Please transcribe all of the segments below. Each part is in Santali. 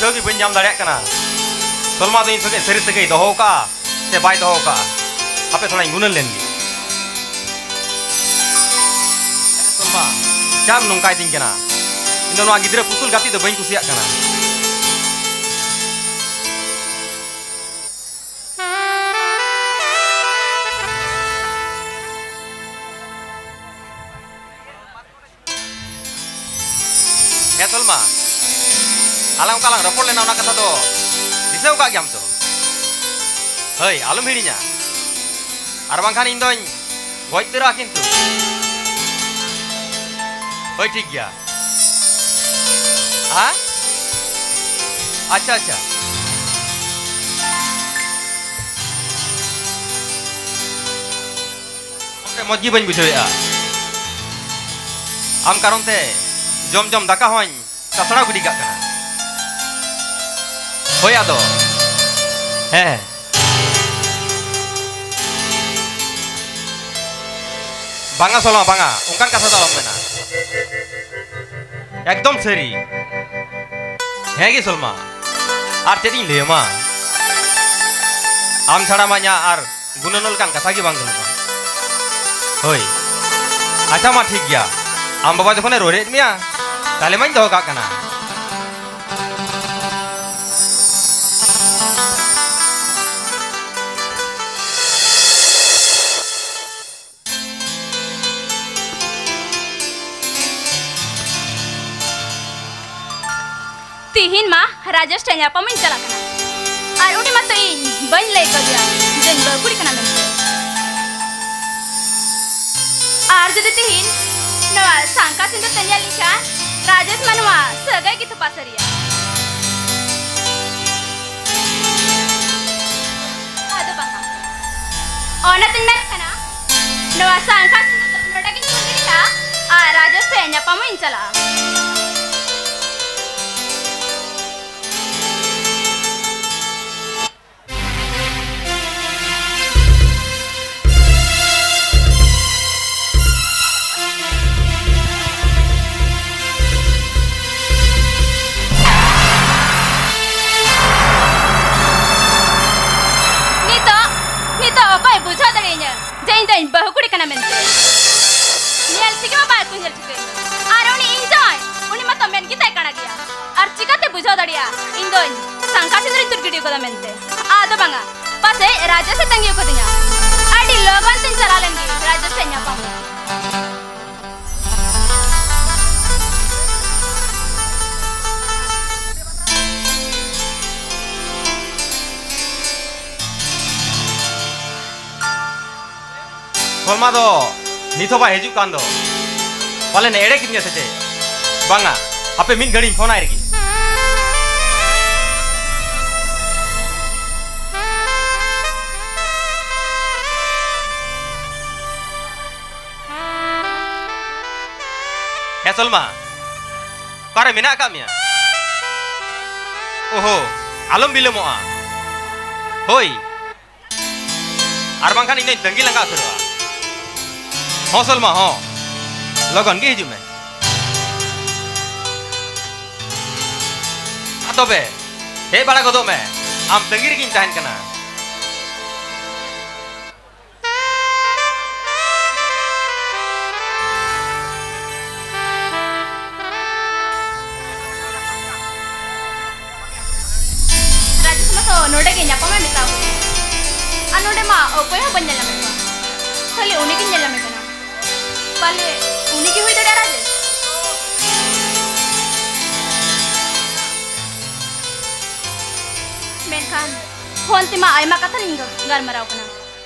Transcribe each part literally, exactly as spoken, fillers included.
ᱵᱩᱡᱷᱟᱹᱣ ᱜᱮ ᱵᱟᱹᱧ ᱧᱟᱢ ᱫᱟᱲᱮᱭᱟᱜ ᱠᱟᱱᱟ᱾ ᱥᱚᱞᱢᱟ ᱫᱚ ᱤᱧ ᱥᱚᱸᱜᱮ ᱥᱟᱹᱨᱤ ᱥᱟᱹᱜᱟᱹᱭ ᱫᱚᱦᱚ ᱟᱠᱟᱫᱼᱟ ᱥᱮ ᱵᱟᱭ ᱫᱚᱦᱚ ᱟᱠᱟᱫᱼᱟ? ᱦᱟᱯᱮ ᱛᱷᱚᱲᱟᱧ ᱜᱩᱱᱟᱹᱱ ᱞᱮᱱ ᱜᱮ᱾ ᱥᱚᱞᱢᱟ, ᱪᱟᱢ ᱱᱚᱝᱠᱟᱭ ᱫᱤᱧ ᱠᱟᱱᱟ? ᱤᱧ ᱫᱚ ᱱᱚᱣᱟ ᱜᱤᱫᱽᱨᱟᱹ ᱯᱩᱛᱩᱞ ᱜᱟᱛᱮ ᱫᱚ ᱵᱟᱹᱧ ᱠᱩᱥᱤᱭᱟᱜ ᱠᱟᱱᱟ᱾ ᱦᱮᱸ ᱥᱚᱞᱢᱟ, ᱟᱞᱟᱝ ᱚᱠᱟ ᱞᱟᱝ ᱨᱚᱯᱚᱲ ᱞᱮᱱᱟ ᱚᱱᱟ ᱠᱟᱛᱷᱟ ᱫᱚ ᱫᱤᱥᱟᱹᱣ ᱠᱟᱜ ᱜᱮᱭᱟᱢ ᱛᱚ? ᱦᱳᱭ, ᱟᱞᱚᱢ ᱦᱤᱲᱤᱧᱟ, ᱟᱨ ᱵᱟᱝᱠᱷᱟᱱ ᱤᱧ ᱫᱚᱧ ᱜᱚᱡ ᱩᱛᱟᱹᱨᱚᱜᱼᱟ ᱠᱤᱱᱛᱩ᱾ ᱦᱳᱭ, ᱴᱷᱤᱠ ᱜᱮᱭᱟ᱾ ᱦᱮᱸ? ᱟᱪᱪᱷᱟ, ᱟᱪᱪᱷᱟ᱾ ᱢᱚᱡᱽ ᱜᱮ ᱵᱟᱹᱧ ᱵᱩᱡᱷᱟᱹᱣᱮᱫᱼᱟ᱾ ᱟᱢ ᱠᱟᱨᱚᱱ ᱛᱮ ᱡᱚᱢ ᱡᱚᱢ ᱫᱟᱠᱟ ᱦᱚᱸᱧ ᱛᱟᱥᱲᱟᱣ ᱜᱤᱰᱤ ᱠᱟᱜ ᱠᱟᱱᱟ᱾ ᱦᱳᱭ ᱟᱫᱚ᱾ ᱦᱮᱸ᱾ ᱵᱟᱝᱟ ᱥᱚᱞᱢᱟ, ᱵᱟᱝᱟ, ᱚᱱᱠᱟᱱ ᱠᱟᱛᱷᱟ ᱫᱚ ᱟᱞᱚᱢ ᱢᱮᱱᱟ᱾ ᱮᱠᱫᱚᱢ ᱥᱟᱹᱨᱤ᱾ ᱦᱮᱸ ᱜᱮ ᱥᱚᱞᱢᱟ, ᱟᱨ ᱪᱮᱫ ᱤᱧ ᱞᱟᱹᱭ ᱟᱢᱟ? ᱟᱢ ᱪᱷᱟᱲᱟ ᱢᱟ ᱤᱧᱟᱹᱜ ᱟᱨ ᱜᱩᱱᱟᱹᱱᱚᱜ ᱞᱮᱠᱟᱱ ᱠᱟᱛᱷᱟ ᱜᱮ ᱵᱟᱝ ᱜᱟᱱᱚᱜᱼᱟ᱾ ᱦᱳᱭ, ᱟᱪᱪᱷᱟ ᱢᱟ ᱴᱷᱤᱠ ᱜᱮᱭᱟ, ᱟᱢ ᱵᱟᱵᱟ ᱡᱚᱠᱷᱚᱱᱮ ᱨᱚᱲᱮᱫ ᱢᱮᱭᱟ, ᱛᱟᱦᱞᱮ ᱢᱟᱧ ᱫᱚᱦᱚ ᱠᱟᱜ ᱠᱟᱱᱟ᱾ ᱛᱤᱦᱤᱧ ᱢᱟ ᱨᱟᱡᱮᱥ ᱴᱷᱮᱱ ᱧᱟᱯᱟᱢᱤᱧ ᱪᱟᱞᱟᱜ ᱠᱟᱱᱟ, ᱟᱨ ᱩᱱᱤ ᱢᱟᱛᱚ ᱤᱧ ᱵᱟᱹᱧ ᱞᱟᱹᱭ ᱠᱟᱣᱫᱮᱭᱟ ᱡᱮᱧ ᱵᱟᱹᱦᱩ ᱠᱩᱲᱤ ᱠᱟᱱᱟ ᱢᱮᱱᱛᱮ᱾ ᱟᱨ ᱡᱩᱫᱤ ᱛᱤᱦᱤᱧ ᱱᱚᱣᱟ ᱥᱟᱝᱠᱟ ᱥᱤᱸᱫᱩᱨ ᱛᱮ ᱧᱮᱞ ᱞᱮᱠᱷᱟᱱ, ᱨᱟᱡᱮᱥ ᱢᱟ ᱱᱚᱣᱟ ᱥᱟᱹᱜᱟᱹᱭ ᱜᱮ ᱛᱚᱯᱟᱜ ᱥᱟᱹᱨᱤᱭᱟ᱾ ᱟᱫᱚ ᱵᱟᱝᱟ, ᱚᱱᱟᱛᱤᱧ ᱢᱮᱱᱮᱫ ᱠᱟᱱᱟ, ᱱᱚᱣᱟ ᱥᱟᱝᱠᱟ ᱥᱤᱸᱫᱩᱨ ᱫᱚ ᱱᱚᱰᱮ ᱜᱤᱧ ᱠᱩᱞ ᱜᱤᱰᱤ ᱠᱟᱜᱼᱟ ᱟᱨ ᱨᱟᱡᱮᱥ ᱴᱷᱮᱱ ᱧᱟᱯᱟᱢ ᱤᱧ ᱪᱟᱞᱟᱜᱼᱟ᱾ ᱠᱟᱱᱟ ᱢᱮᱱᱛᱮ᱾ ᱧᱮᱞ ᱴᱷᱤᱠ ᱢᱟ ᱵᱟᱭ ᱠᱚ ᱧᱮᱞ ᱴᱷᱤᱠᱟᱹᱧ᱾ ᱟᱨ ᱩᱱᱤ ᱤᱧ ᱡᱟᱶᱟᱭ, ᱩᱱᱤ ᱢᱟᱛᱚ ᱢᱮᱱ ᱜᱮᱛᱟᱭ ᱠᱟᱱᱟ ᱜᱮᱭᱟ᱾ ᱟᱨ ᱪᱤᱠᱟᱛᱮ ᱵᱩᱡᱷᱟᱹᱣ ᱫᱟᱲᱮᱭᱟᱜᱼᱟ ᱤᱧ ᱫᱚᱧ ᱥᱟᱝᱠᱷᱟ ᱥᱤᱸᱫᱩᱨᱤᱧ ᱛᱩᱨ ᱜᱤᱰᱤ ᱠᱟᱫᱟ ᱢᱮᱱᱛᱮ? ᱟᱫᱚ ᱵᱟᱝᱟ, ᱯᱟᱥᱮᱡ ᱨᱟᱡᱮᱥ ᱮ ᱛᱟᱺᱜᱤ ᱟᱠᱟᱫᱤᱧᱟ᱾ ᱟᱹᱰᱤ ᱞᱚᱜᱚᱱ ᱛᱤᱧ ᱪᱟᱞᱟᱣ ᱞᱮᱱ ᱜᱮ ᱨᱟᱡᱮᱥ ᱥᱮᱫ ᱧᱟᱯᱟᱢ᱾ ᱥᱚᱞᱢᱟ ᱫᱚ ᱱᱤᱛ ᱦᱚᱸ ᱵᱟᱭ ᱦᱤᱡᱩᱜ ᱠᱟᱱ ᱫᱚ᱾ ᱯᱟᱞᱮᱱ ᱮᱲᱮ ᱠᱤᱫᱤᱧᱟ ᱥᱮ ᱪᱮᱫ? ᱵᱟᱝᱟ, ᱦᱟᱯᱮ ᱢᱤᱫ ᱜᱷᱟᱹᱲᱤᱡ ᱯᱷᱳᱱ ᱟᱭ ᱨᱮᱜᱮ᱾ ᱦᱮᱸ ᱥᱚᱞᱢᱟ, ᱚᱠᱟᱨᱮ ᱢᱮᱱᱟᱜ ᱟᱠᱟᱫ ᱢᱮᱭᱟ? ᱳᱦᱳ, ᱟᱞᱚᱢ ᱵᱤᱞᱚᱢᱚᱜᱼᱟ᱾ ᱦᱳᱭ, ᱟᱨ ᱵᱟᱝᱠᱷᱟᱱ ᱤᱧ ᱫᱚᱧ ᱛᱟᱺᱜᱤ ᱞᱟᱸᱜᱟ ᱩᱛᱟᱹᱨᱚᱜᱼᱟ᱾ ᱦᱚᱸ ᱥᱚᱞᱢᱟ, ᱦᱚᱸ, ᱞᱚᱜᱚᱱ ᱜᱮ ᱦᱤᱡᱩᱜ ᱢᱮ᱾ ᱢᱟ ᱛᱚᱵᱮ, ᱦᱮᱡ ᱵᱟᱲᱟ ᱜᱚᱫᱚᱜ ᱢᱮ, ᱟᱢ ᱛᱟᱺᱜᱤ ᱨᱮᱜᱮᱧ ᱛᱟᱦᱮᱱ ᱠᱟᱱᱟ᱾ ᱨᱟᱡᱮᱥ ᱢᱟ ᱛᱚ ᱱᱚᱰᱮ ᱜᱮ ᱧᱟᱯᱟᱢᱮ ᱢᱮᱛᱟᱣ ᱠᱟᱫᱮᱭᱟ᱾ ᱟᱨ ᱱᱚᱰᱮ ᱢᱟ ᱚᱠᱚᱭ ᱦᱚᱸ ᱵᱟᱹᱧ ᱧᱮᱞ ᱧᱟᱢᱮᱫ ᱠᱚᱣᱟ᱾ ᱠᱷᱟᱹᱞᱤ ᱩᱱᱤ ᱜᱤᱧ ᱧᱮᱞ ᱧᱟᱢᱮ ᱠᱟᱱᱟ᱾ ᱯᱟᱞᱮ ᱩᱱᱤ ᱜᱮ ᱦᱩᱭ ᱫᱟᱲᱮᱭᱟᱜᱼᱟ ᱨᱟᱡᱮᱥ᱾ ᱢᱮᱱᱠᱷᱟᱱ ᱯᱷᱳᱱ ᱛᱮᱢᱟ ᱟᱭᱢᱟ ᱠᱟᱛᱷᱟ ᱞᱤᱧ ᱜᱟᱞᱢᱟᱨᱟᱣ ᱠᱟᱱᱟ᱾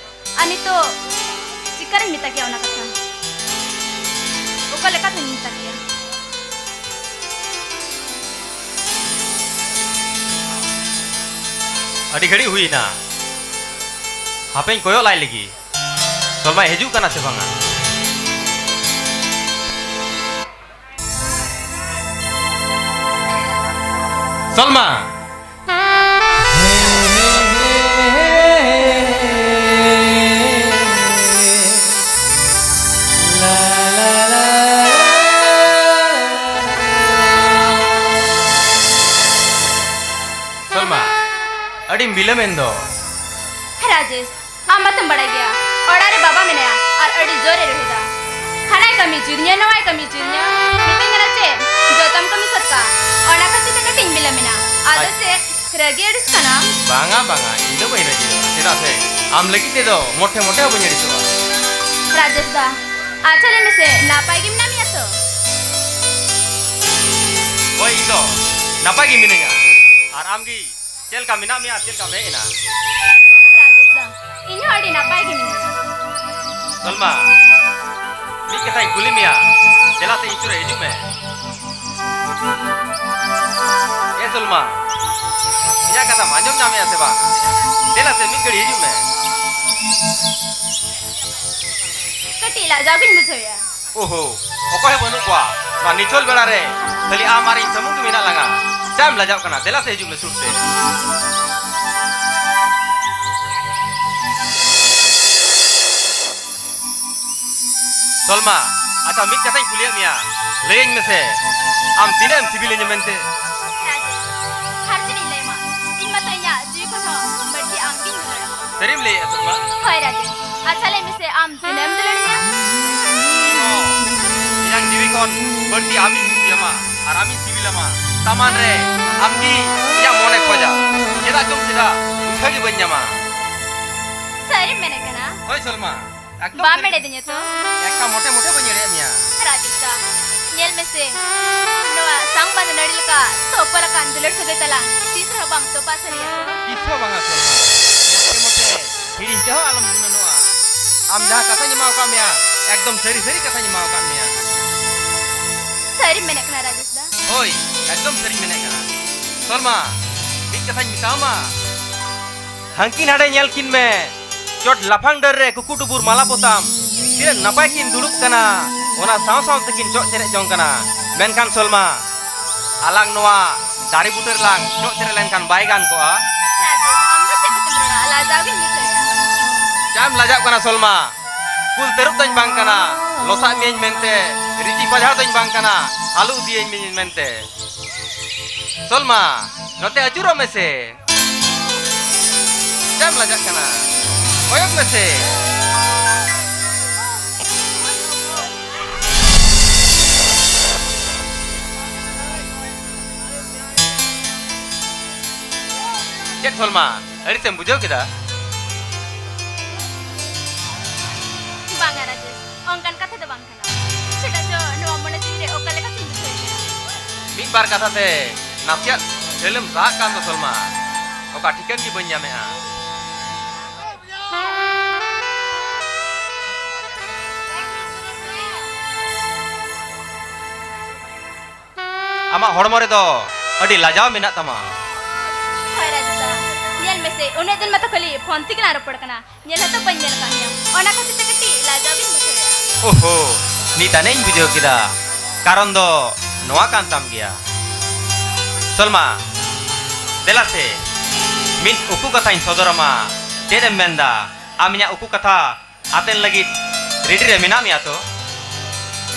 ᱟᱨ ᱱᱤᱛᱚᱜ ᱪᱤᱠᱟᱹᱨᱤᱧ ᱢᱮᱛᱟ ᱠᱮᱭᱟ ᱚᱱᱟ ᱠᱟᱛᱷᱟ? ᱚᱠᱟ ᱞᱮᱠᱟᱛᱤᱧ ᱢᱮᱛᱟ ᱠᱮᱭᱟ? ᱟᱹᱰᱤ ᱜᱷᱟᱹᱲᱤᱡ ᱦᱩᱭᱮᱱᱟ, ᱦᱟᱯᱮᱧ ᱠᱚᱭᱚᱜ ᱞᱟᱭ ᱞᱮᱜᱮ, ᱥᱚᱞᱢᱟᱭ ᱦᱤᱡᱩᱜ ᱠᱟᱱᱟ ᱥᱮ ᱵᱟᱝᱟ? ᱥᱚᱞᱢᱟ! ᱥᱚᱞᱢᱟ, ᱟᱹᱰᱤᱢ ᱵᱤᱞᱚᱢᱮᱱ ᱫᱚ᱾ ᱨᱟᱡᱮᱥ, ᱟᱢ ᱢᱟᱛᱚᱢ ᱵᱟᱲᱟᱭ ᱜᱮᱭᱟ, ᱚᱲᱟᱜ ᱨᱮ ᱵᱟᱵᱟ ᱢᱮᱱᱟᱭᱟ ᱟᱨ ᱡᱳᱨᱮ ᱨᱚᱦᱮᱫᱟ᱾ ᱦᱟᱱᱟᱭ ᱠᱟᱹᱢᱤ ᱦᱚᱪᱚᱭᱤᱫᱤᱧᱟ, ᱱᱚᱣᱟᱭ ᱠᱟᱹᱢᱤ ᱦᱚᱪᱚᱭᱤᱫᱤᱧᱟ᱾ ᱢᱤᱛᱟᱹᱧ ᱠᱟᱱᱟ ᱪᱮᱫ, ᱡᱚᱛᱚᱢ ᱠᱟᱹᱢᱤ ᱥᱟᱹᱛ ᱠᱟᱜᱼᱟ᱾ ᱚᱱᱟ ᱠᱷᱟᱹᱛᱤᱨ ᱛᱮ ᱠᱟᱹᱴᱤᱡ ᱤᱧ ᱵᱤᱞᱚᱢ ᱮᱱᱟ᱾ ᱟᱫᱚ ᱟᱪ- ᱪᱮᱫ, ᱨᱟᱹᱜᱤ ᱟᱹᱲᱤᱥ ᱠᱟᱱᱟᱢ? ᱵᱟᱝᱟ, ᱵᱟᱝᱟ, ᱤᱧ ᱫᱚ ᱵᱟᱹᱧ ᱨᱟᱹᱜᱤᱜᱼᱟ᱾ ᱪᱮᱫᱟᱜ ᱥᱮ ᱟᱢ ᱞᱟᱹᱜᱤᱫ ᱛᱮᱫᱚ ᱢᱚᱴᱷᱮ ᱢᱚᱴᱷᱮ ᱦᱚᱸ ᱵᱟᱹᱧ ᱟᱹᱲᱤᱥᱚᱜᱼᱟ᱾ ᱨᱟᱡᱮᱥ ᱫᱟ, ᱟᱪᱪᱷᱟ ᱞᱟᱹᱭ ᱢᱮᱥᱮ, ᱱᱟᱯᱟᱭ ᱜᱮ ᱢᱮᱱᱟᱜ ᱢᱮᱭᱟ ᱛᱚ? ᱦᱳᱭ, ᱤᱧ ᱫᱚ ᱱᱟᱯᱟᱭ ᱜᱮ ᱢᱤᱱᱟᱹᱧᱟ᱾ ᱟᱨ ᱟᱢ ᱜᱮ? ᱪᱮᱫ ᱞᱮᱠᱟ ᱢᱮᱱᱟᱜ ᱢᱮᱭᱟ? ᱪᱮᱫ ᱞᱮᱠᱟᱢ ᱦᱮᱡ ᱮᱱᱟ? ᱨᱟᱡᱮᱥ ᱫᱟ, ᱤᱧ ᱦᱚᱸ ᱟᱹᱰᱤ ᱱᱟᱯᱟᱭ ᱜᱮ ᱢᱤᱱᱟᱹᱧᱟ᱾ ᱥᱚᱞᱢᱟ, ᱢᱤᱫ ᱠᱟᱛᱷᱟᱧ ᱠᱩᱞᱤ ᱢᱮᱭᱟ, ᱫᱮᱞᱟ ᱥᱮ ᱤᱧ ᱥᱩᱨ ᱨᱮ ᱦᱤᱡᱩᱜ ᱢᱮ᱾ ᱮ ᱥᱚᱞᱢᱟ, ᱤᱧᱟᱹᱜ ᱠᱟᱛᱷᱟᱢ ᱟᱸᱡᱚᱢ ᱧᱟᱢᱮᱜᱼᱟ ᱥᱮ ᱵᱟᱝ? ᱫᱮᱞᱟ ᱥᱮ ᱢᱤᱫ ᱜᱷᱟᱹᱲᱤ ᱦᱤᱡᱩᱜ ᱢᱮ᱾ ᱠᱟᱹᱴᱤᱡ ᱞᱟᱡᱟᱣ ᱜᱤᱧ ᱵᱩᱡᱷᱟᱹᱣᱮᱜᱼᱟ᱾ ᱳᱦᱳ, ᱚᱠᱚᱭ ᱦᱚᱸ ᱵᱟᱹᱱᱩᱜ ᱠᱚᱣᱟ ᱱᱚᱣᱟ ᱱᱤᱪᱷᱚᱞ ᱵᱮᱲᱟ ᱨᱮ᱾ ᱠᱷᱟᱹᱞᱤ ᱟᱢ ᱟᱨ ᱤᱧ ᱥᱩᱢᱩᱝ ᱜᱮ ᱢᱮᱱᱟᱜ ᱞᱟᱝᱟ᱾ ᱪᱮᱫ ᱮᱢ ᱞᱟᱡᱟᱜ ᱠᱟᱱᱟ? ᱫᱮᱞᱟ ᱥᱮ ᱦᱤᱡᱩᱜ ᱢᱮ ᱥᱩᱨ ᱛᱮ᱾ ᱥᱚᱞᱢᱟ, ᱟᱪᱪᱷᱟ, ᱢᱤᱫ ᱠᱟᱛᱷᱟᱧ ᱠᱩᱞᱤᱭᱮᱫ ᱢᱮᱭᱟ, ᱞᱟᱹᱭᱟᱹᱧ ᱢᱮᱥᱮ, ᱟᱢ ᱛᱤᱱᱟᱹᱜ ᱮᱢ ᱥᱤᱵᱤᱞᱤᱧᱟ ᱢᱮᱱᱛᱮ? ᱨᱟᱡᱮᱥ, ᱟᱨ ᱪᱮᱫ ᱤᱧ ᱞᱟᱹᱭᱟᱢᱟ? ᱤᱧ ᱢᱟᱛᱚ ᱤᱧᱟᱜ ᱡᱤᱣᱤ ᱠᱷᱚᱱ ᱦᱚᱸ ᱵᱟᱹᱲᱛᱤ ᱟᱢ ᱜᱤᱧ ᱫᱩᱞᱟᱹᱲᱟᱢᱟ᱾ ᱥᱟᱹᱨᱤᱢ ᱞᱟᱹᱭᱮᱫᱼᱟ ᱥᱚᱞᱢᱟ? ᱦᱳᱭ ᱨᱟᱡᱮᱥ, ᱟᱪᱪᱷᱟ ᱞᱟᱹᱭ ᱢᱮᱥᱮ, ᱟᱢ ᱛᱤᱱᱟᱹᱜ ᱮᱢ ᱫᱩᱞᱟᱹᱲᱤᱧᱟ? ᱤᱧᱟᱜ ᱡᱤᱣᱤ ᱠᱷᱚᱱ ᱵᱟᱹᱲᱛᱤ ᱟᱢᱤᱧ ᱠᱩᱥᱤᱭᱟᱢᱟ ᱟᱨ ᱟᱢᱤᱧ ᱥᱤᱵᱤᱞᱟᱢᱟ᱾ ᱥᱟᱢᱟᱱ ᱨᱮ ᱟᱢᱜᱮ ᱤᱧᱟᱜ ᱢᱚᱱᱮ ᱠᱷᱚᱡᱟ᱾ ᱪᱮᱫᱟᱜ ᱪᱚᱝ ᱪᱮᱫᱟᱜ ᱵᱩᱡᱷᱟᱹᱣ ᱜᱮ ᱵᱟᱹᱧ ᱧᱟᱢᱟ᱾ ᱥᱟᱹᱨᱤᱢ ᱢᱮᱱᱮᱫ ᱠᱟᱱᱟ? ᱦᱳᱭ ᱥᱚᱞᱢᱟ, ᱮᱠᱫᱚᱢ ᱵᱟᱢ ᱥᱟᱹᱨᱤ᱾ ᱮᱲᱮᱫᱤᱧᱟ ᱛᱚ? ᱮᱠᱟ ᱢᱚᱴᱮ ᱢᱚᱴᱮ ᱵᱟᱹᱧ ᱮᱲᱮᱭᱮᱫ ᱢᱮᱭᱟ᱾ ᱨᱟᱡᱮᱥ ᱫᱟ, ᱧᱮᱞ ᱢᱮᱥᱮ, ᱱᱚᱣᱟ ᱥᱟᱝ ᱵᱟᱸᱫ ᱱᱟᱹᱲᱤ ᱞᱮᱠᱟ ᱛᱚᱯᱚᱞ ᱟᱠᱟᱱ ᱫᱩᱞᱟᱹᱲ ᱥᱟᱹᱜᱟᱹᱭ ᱛᱟᱞᱟᱝ ᱛᱤᱥ ᱨᱮᱦᱚᱸ ᱵᱟᱢ ᱛᱚᱯᱟ ᱥᱟᱹᱨᱤᱭᱟ ᱛᱚ? ᱛᱤᱥ ᱦᱚᱸ ᱵᱟᱝᱟ ᱥᱚᱞᱢᱟ, ᱢᱚᱴᱮ ᱢᱚᱴᱮ ᱦᱤᱲᱤᱧ ᱛᱮᱦᱚᱸ ᱟᱞᱚᱢ ᱜᱩᱱᱟᱹᱱᱚᱜᱼᱟ᱾ ᱟᱢ ᱡᱟᱦᱟᱸ ᱠᱟᱛᱷᱟᱧ ᱮᱢᱟᱣ ᱟᱠᱟᱫ ᱢᱮᱭᱟ, ᱮᱠᱫᱚᱢ ᱥᱟᱹᱨᱤ ᱥᱟᱹᱨᱤ ᱠᱟᱛᱷᱟᱧ ᱮᱢᱟᱣ ᱟᱠᱟᱫ ᱢᱮᱭᱟ᱾ ᱥᱟᱹᱨᱤᱢ ᱢᱮᱱᱮᱫ ᱠᱟᱱᱟ ᱨᱟᱡᱮᱥ ᱫᱟ? ᱦᱳᱭ, ᱮᱠᱫᱚᱢ ᱥᱟᱹᱨᱤᱧ ᱢᱮᱱᱮᱫ ᱠᱟᱱᱟ᱾ ᱥᱚᱞᱢᱟ, ᱢᱤᱫ ᱠᱟᱛᱷᱟᱧ ᱢᱮᱛᱟᱢᱟ, ᱦᱟᱹᱱᱠᱤᱱ ᱦᱟᱸᱰᱮ ᱧᱮᱞ ᱠᱤᱱ ᱢᱮ, ᱪᱚᱴ ᱞᱟᱯᱷᱟᱝ ᱰᱟᱹᱨ ᱨᱮ ᱠᱩᱠᱩ ᱰᱩᱵᱩᱨ ᱢᱟᱞᱟ ᱯᱚᱛᱟᱢ, ᱛᱤᱱᱟᱹᱜ ᱱᱟᱯᱟᱭ ᱠᱤᱱ ᱫᱩᱲᱩᱵ ᱠᱟᱱᱟ, ᱚᱱᱟ ᱥᱟᱶ ᱥᱟᱶ ᱛᱮᱠᱤᱱ ᱪᱚᱜ ᱪᱮᱨᱮᱡ ᱡᱚᱝ ᱠᱟᱱᱟ᱾ ᱢᱮᱱᱠᱷᱟᱱ ᱥᱚᱞᱢᱟ, ᱟᱞᱟᱝ ᱱᱚᱣᱟ ᱫᱟᱨᱮ ᱵᱩᱴᱟᱹ ᱨᱮᱞᱟᱝ ᱪᱚᱜ ᱪᱮᱨᱮᱡ ᱞᱮᱱᱠᱷᱟᱱ ᱵᱟᱭ ᱜᱟᱱ ᱠᱚᱜᱼᱟ? ᱨᱟᱡᱮᱥ, ᱟᱢ ᱫᱚ ᱪᱮᱫ ᱠᱚᱪᱚᱢ ᱨᱚᱲᱟ? ᱞᱟᱡᱟᱣ ᱜᱤᱧ ᱵᱩᱡᱷᱟᱹᱣᱮᱫᱼᱟ᱾ ᱪᱮᱫ ᱮᱢ ᱞᱟᱡᱟᱜ ᱠᱟᱱᱟ ᱥᱚᱞᱢᱟ? ᱠᱩᱞ ᱛᱟᱹᱨᱩᱵ ᱫᱚᱧ ᱵᱟᱝ ᱠᱟᱱᱟ, ᱞᱚᱥᱟᱜ ᱢᱤᱭᱟᱹᱧ ᱢᱮᱱᱛᱮ, ᱨᱤᱪᱤ ᱯᱟᱡᱷᱟᱲ ᱫᱚᱧ ᱵᱟᱝ ᱠᱟᱱᱟ, ᱟᱞᱩ ᱤᱫᱤᱭᱟᱹᱧ ᱢᱤᱭᱟᱹᱧ ᱢᱮᱱᱛᱮ᱾ ᱥᱚᱞᱢᱟ, ᱱᱚᱛᱮ ᱟᱹᱪᱩᱨᱚᱜ ᱢᱮᱥᱮ᱾ ᱪᱮᱫ ᱮᱢ ᱞᱟᱡᱟᱜ ᱠᱟᱱᱟ? ᱠᱚᱭᱚᱜ ᱢᱮᱥᱮ᱾ ᱥᱚᱞᱢᱟ, ᱟᱹᱲᱤᱥᱮᱢ ᱵᱩᱡᱷᱟᱹᱣ ᱠᱮᱫᱟ? ᱵᱟᱝᱟ ᱨᱟᱡᱮᱥ, ᱚᱱᱠᱟᱱ ᱠᱟᱛᱷᱟ ᱫᱚ ᱵᱟᱝ ᱠᱟᱱᱟ᱾ ᱪᱮᱫᱟᱜ ᱪᱚ ᱱᱚᱣᱟ ᱢᱚᱱᱮ ᱡᱤᱣᱤ ᱨᱮ ᱚᱠᱟ ᱞᱮᱠᱟ ᱪᱚᱧ ᱵᱩᱡᱷᱟᱹᱣᱮᱫ ᱠᱟᱱᱟ᱾ ᱢᱤᱫ ᱵᱟᱨ ᱠᱟᱛᱷᱟ ᱛᱮ ᱱᱟᱥᱮᱭᱟᱜ ᱡᱷᱟᱹᱞᱮᱢ ᱥᱟᱦᱟᱜ ᱠᱟᱱ ᱫᱚ ᱥᱚᱞᱢᱟ, ᱚᱠᱟ ᱴᱷᱤᱠᱟᱹᱱ ᱜᱮ ᱵᱟᱹᱧ ᱧᱟᱢᱮᱜᱼᱟ᱾ ᱟᱢᱟᱜ ᱦᱚᱲᱢᱚ ᱨᱮᱫᱚ ᱟᱹᱰᱤ ᱞᱟᱡᱟᱣ ᱢᱮᱱᱟᱜ ᱛᱟᱢᱟ᱾ ᱦᱳᱭ ᱨᱟᱡᱩ ᱫᱟ, ᱧᱮᱞ ᱢᱮᱥᱮ, ᱩᱱᱟᱹᱜ ᱫᱤᱱ ᱢᱟᱛᱚ ᱠᱷᱟᱹᱞᱤ ᱯᱷᱳᱱ ᱛᱮᱜᱮ ᱞᱟᱝ ᱨᱚᱯᱚᱲ ᱠᱟᱱᱟ, ᱧᱮᱞ ᱦᱚᱸᱛᱚ ᱵᱟᱹᱧ ᱧᱮᱞ ᱟᱠᱟᱫ ᱢᱮᱭᱟ, ᱚᱱᱟ ᱠᱷᱟᱹᱛᱤᱨ ᱛᱮ ᱠᱟᱹᱴᱤᱡ ᱞᱟᱡᱟᱣ ᱜᱤᱧ ᱵᱩᱡᱷᱟᱹᱣᱮᱫᱼᱟ᱾ ᱳᱦᱳ, ᱱᱤᱛ ᱟᱱᱮᱧ ᱵᱩᱡᱷᱟᱹᱣ ᱠᱮᱫᱟ, ᱠᱟᱨᱚᱱ ᱫᱚ ᱱᱚᱣᱟ ᱠᱟᱱ ᱛᱟᱢ ᱜᱮᱭᱟ᱾ ᱥᱚᱞᱢᱟ, ᱫᱮᱞᱟ ᱥᱮ, ᱢᱤᱫ ᱩᱠᱩ ᱠᱟᱛᱷᱟᱧ ᱥᱚᱫᱚᱨ ᱟᱢᱟ᱾ ᱪᱮᱫ ᱮᱢ ᱢᱮᱱᱫᱟ? ᱟᱢ ᱤᱧᱟᱜ ᱩᱠᱩ ᱠᱟᱛᱷᱟ ᱟᱛᱮᱱ ᱞᱟᱹᱜᱤᱫ ᱨᱮᱰᱤ ᱨᱮ ᱢᱮᱱᱟᱜ ᱢᱮᱭᱟ ᱛᱚ?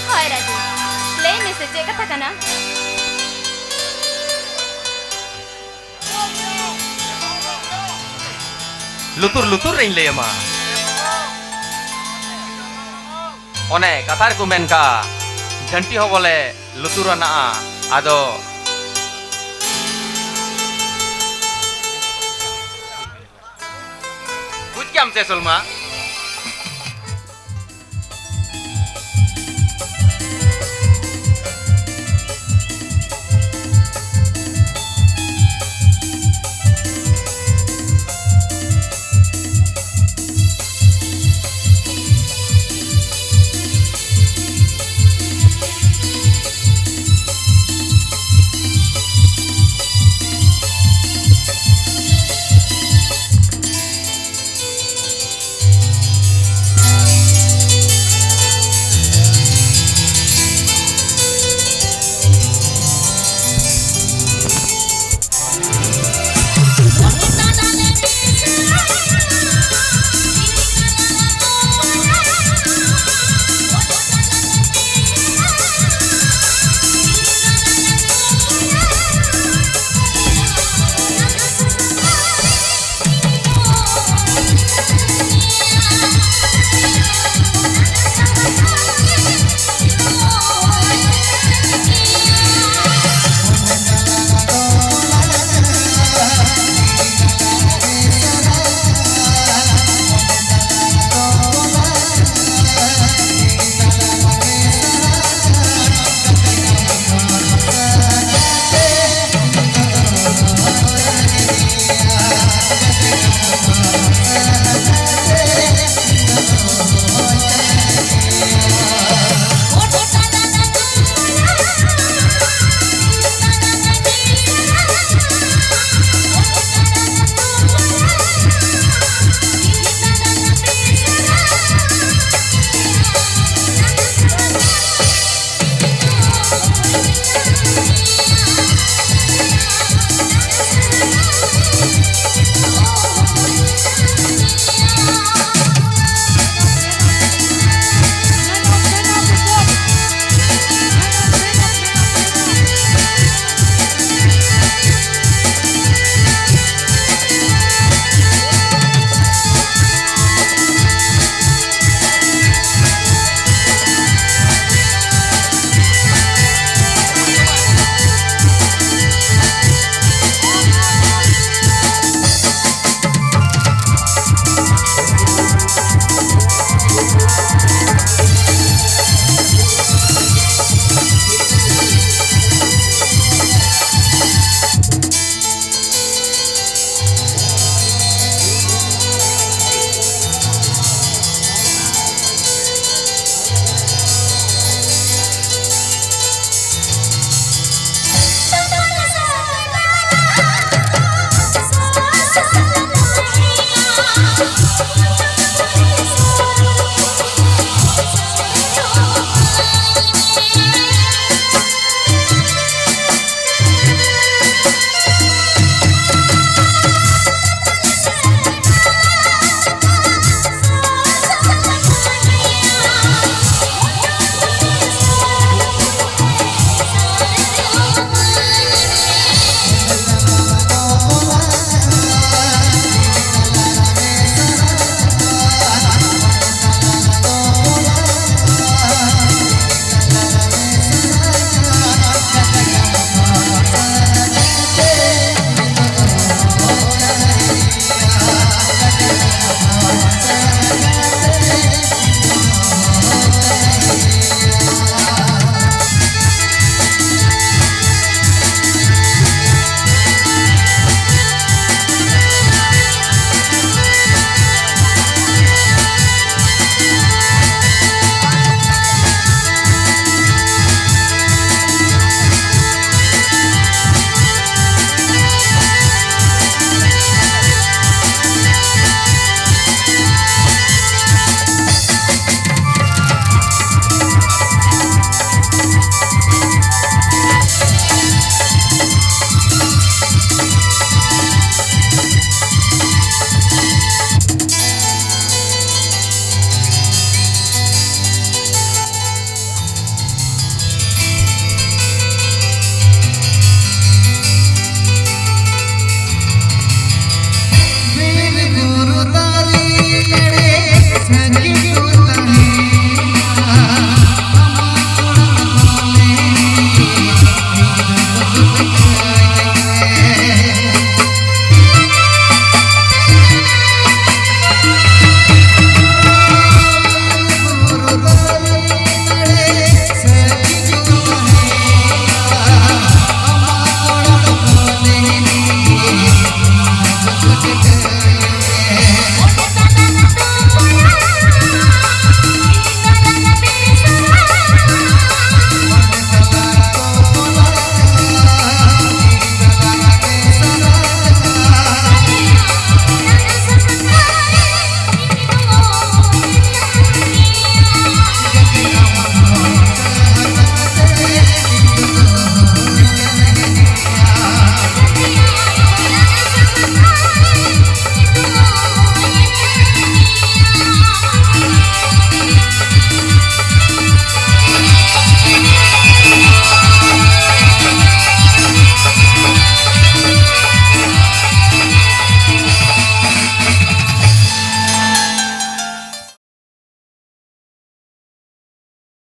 ᱦᱳᱭ ᱨᱟᱡᱩ, ᱞᱟᱹᱭ ᱢᱮᱥᱮ, ᱪᱮᱫ ᱠᱟᱛᱷᱟ ᱠᱟᱱᱟ? ᱞᱩᱛᱩᱨ ᱞᱩᱛᱩᱨ ᱨᱮᱧ ᱞᱟᱹᱭ ᱟᱢᱟ᱾ ᱚᱱᱮ ᱠᱟᱛᱷᱟ ᱨᱮᱠᱚ ᱢᱮᱱ ᱠᱟᱜᱼᱟ, ᱡᱷᱟᱹᱱᱴᱤ ᱦᱚᱸ ᱵᱚᱞᱮ ᱞᱩᱛᱩᱨ ᱟᱱᱟᱜᱼᱟ᱾ ᱟᱫᱚ ᱵᱩᱡᱽ ᱠᱮᱜᱼᱟᱢ ᱥᱮ ᱥᱚᱞᱢᱟ?